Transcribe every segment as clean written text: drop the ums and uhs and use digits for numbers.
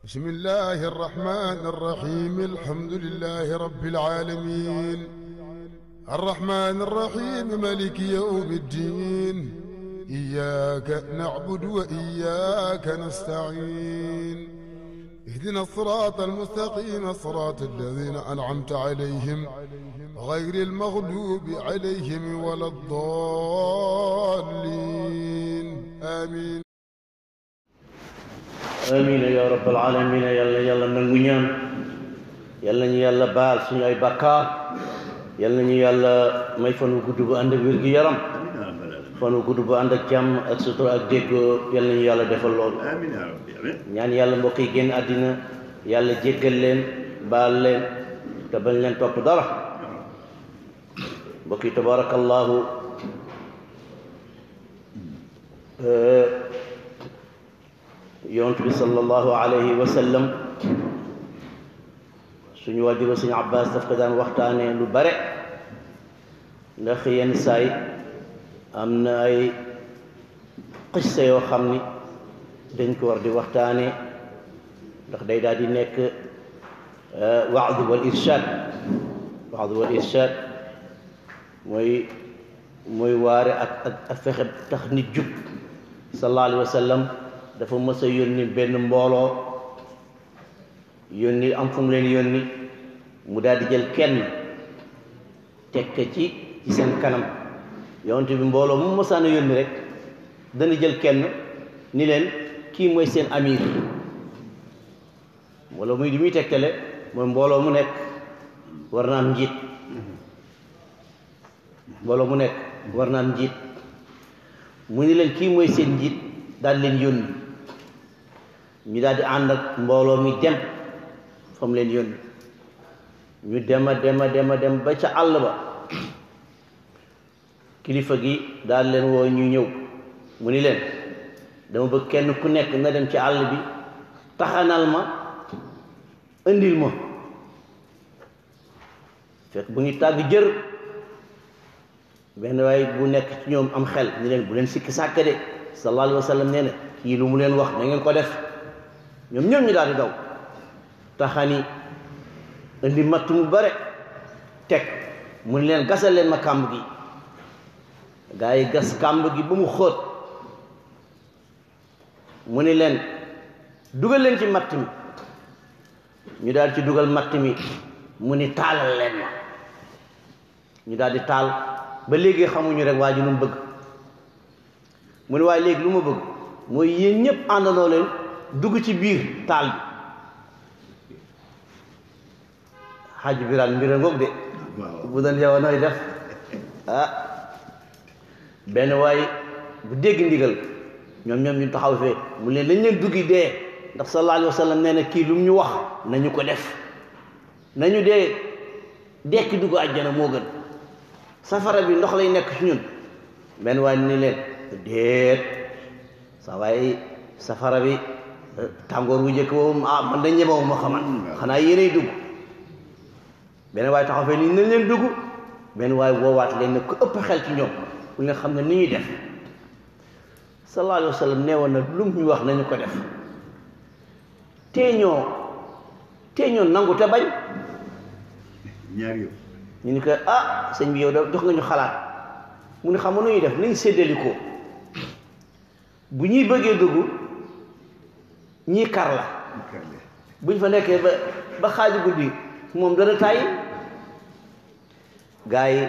بسم الله الرحمن الرحيم الحمد لله رب العالمين الرحمن الرحيم مالك يوم الدين إياك نعبد وإياك نستعين اهدنا الصراط المستقيم صراط الذين أنعمت عليهم غير المغلوب عليهم ولا الضالين آمين amiin ya rabbal aalamiin yàlla nangu ñaan yàlla ñu yàlla baal suñu ay bakkaar yàlla ñu yàlla may fan wu gudd bu ànd ak wér gi yaram fan wu gudd bu ànd ak jàmm ak sutura ak déggoo yàlla ñu yàlla defal loolu ñaan yàlla mbokk yi génn àddina yàlla jéggal leen baal leen te bañ leen topp dara mbokk yi tabarakallahu yonent bi sallallahu alayhi wa sallam suñu waajur suñu Abbas daf ko daan waxtaanee lu bare ndax yenn saay am na ay xissa yoo xam ni dañ ko war di waxtaanee ndax day daal di nekk waad wal irshad mooy waare ak fexe tax nit jub sallallahu alayhi wa sallam dafa mës a yónni benn mbooloo yónni am fu mu leen yónni mu daal di jël kenn teg ci seen kanam yonent bi mbooloo mu mësaan a yónni rek dana jël kenn ni leen kii mooy seen amir wala muy di muy tegtale mooy mbooloo mu nekk war na am njiit mbooloo mu nekk war na am njiit mu ni leen kii mooy seen njiit daal leen yónni ñu daal di ànd ak mbooloo mi dem fa mu leen yónni ñu dem ba ca àll ba kilifa gi daal leen woo ñu ñëw mu ni leen dama bëgg kenn ku nekk na dem ci àll bi taxanal ma indil ma fekk bu ñu tàgg jër benn waay bu nekk ci ñoom am xel ni leen bu leen sikki sàkk de sallallahu alayhi wa sallam nee na kii lu mu leen wax na ngeen ko def ñoom ñu daal di daw taxani indi matt mu bare teg mu ni leen gasal leen ma kàmb gi gaa yi gas kàmb gi ba mu xóot mu ni leen dugal leen ci matt mi ñu daal ci dugal matt mi mu ni taalal leen ma ñu daal di taal ba léegi xamuñu rek waa ji lu mu bëgg mu ne waaye léegi lu ma bëgg mooy yéen ñëpp àndandoo leen dugg ci biir taal bi xaaj biraan mbira ngoog de bu doon yow nooy def benn waay bu dégg ndigal ñoom ñu taxaw fee mu leen dañ leen duggi dee ndax sallallahu alayhi wa sallam nee na kii lu mu ñu wax nañu ko def nañu dee dekki dugg àjjana moo gën safara bi ndox lay nekk ci ñun benn waay ni leen déet sa waaye safara bi tàngoor wu njëkk boobu man dañ ñemewu ma xanaa yéenay dugg benn waay taxaw fee ni nañ leen dugg benn waay woowaat leen ne ku ëpp xel ci ñoom bu nga xam ne ni ñuy def sallallahu alayhi wa sallam nee woon na lu mu ñu wax nañu ko def tee ñoo nangu te bañ ñaar yow ñu ni ko sëñ bi yow da jox nga ñu xalaat mu ne xam nga nu ñuy def nañ séddali ko bu ñuy bëggee dugg ñii kar la buñ fa nekkee ba xaaju guddi moom dana tàyyi gaa yi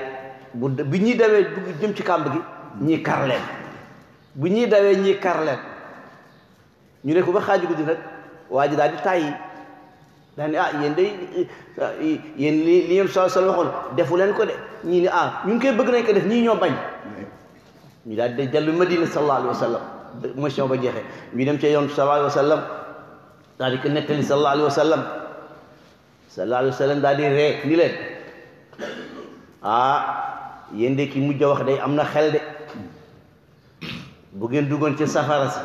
bi ñuy dawee dugg jëm ci kàmb gi ñii kar leen bu ñuy dawee ñii kar leen ñu ne ko ba xaaju guddi nag waa ji daal di tàyyi daal ni yéen day yéen li yéen sal waxoon defu leen ko de ñii ni ñu ngi koy bëgg nañ ko def ñii ñoo bañ ñu daal di dellu Madina sallallahu alayhi wa sallam mission ba jeexee ñu dem ci yoon sallallahu alayhi wa sallam daal di ko nettali sallallahu alayhi wa sallam daal di ree ni leen yéen de ki mujj a wax day am na xel de bu ngeen duggoon ci safara si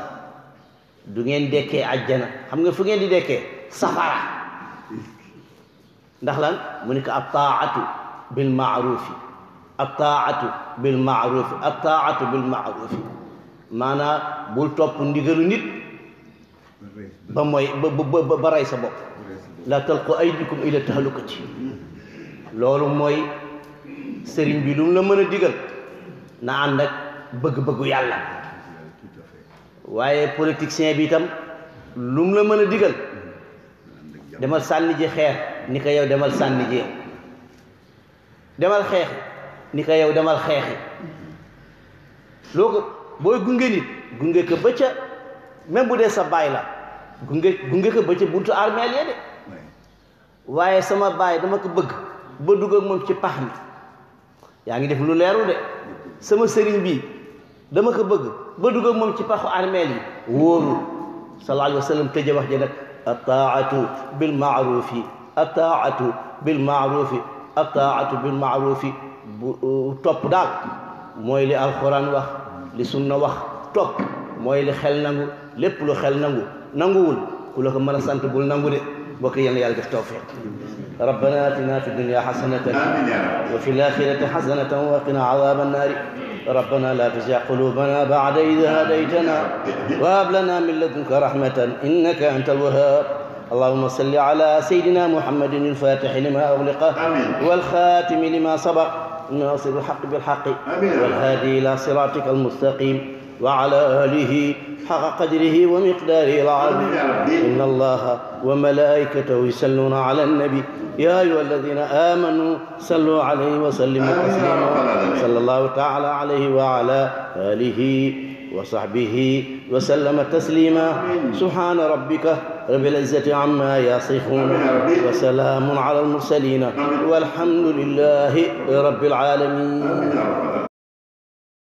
du ngeen dekkee àjjana xam nga fu ngeen di dekkee safara ndax lan mu ni ko attaatu bil maarufi maanaam bul topp ndigalu nit ba mooy ba rey sa bopp la talqu aydikum ila tahlukati loolu mooy sëriñ bi lu mu la mën a digal na ànd ak bëgg-bëggu yàlla waaye politicien bi itam lu mu la mën a digal demal sànni ji xeer ni ko yow demal sànni ji yow demal xeexi ni ko yow demal xeexi loo ko booy gunge nit gunge ko ba ca même bu dee sa baay la gunge ko ba ca buntu armeel ya de waaye sama baay dama ko bëgg ba dugg ak moom ci pax mi yaa ngi def lu leerul de sama sëriñ bi dama ko bëgg ba dugg ak moom ci paxu armeel yi wóoru sallallahu alayhi wa sallam tëje wax ji nag attaatu bil maarufi attaatu bil maarufi attaatu bil maarufi bu topp daal mooy li alxuraan wax li sunna wax topp mooy li xel nangu lépp lu xel nanguwul ku la ko mën a sant bul nangu de bokk yéen yàlla def tawfiq rabbana atina fi dunya hasanatan wa fil akhirati hasanatan wa qina adhaban nar ربنا لا تزغ قلوبنا بعد إذ هديتنا وهب لنا من لدنك رحمة إنك أنت الوهاب اللهم صل على سيدنا محمد الفاتح لما أغلق والخاتم لما سبق ناصر الحق بالحق والهادي إلى صراطك المستقيم وعلى آله حق قدره ومقداره العظيم إن الله وملائكته يصلون على النبي يا أيها الذين آمنوا صلوا عليه وسلموا تسليما صلى الله تعالى عليه وعلى آله وصحبه وسلم تسليما سبحان ربك رب العزة عما يصفون وسلام على المرسلين والحمد لله رب العالمين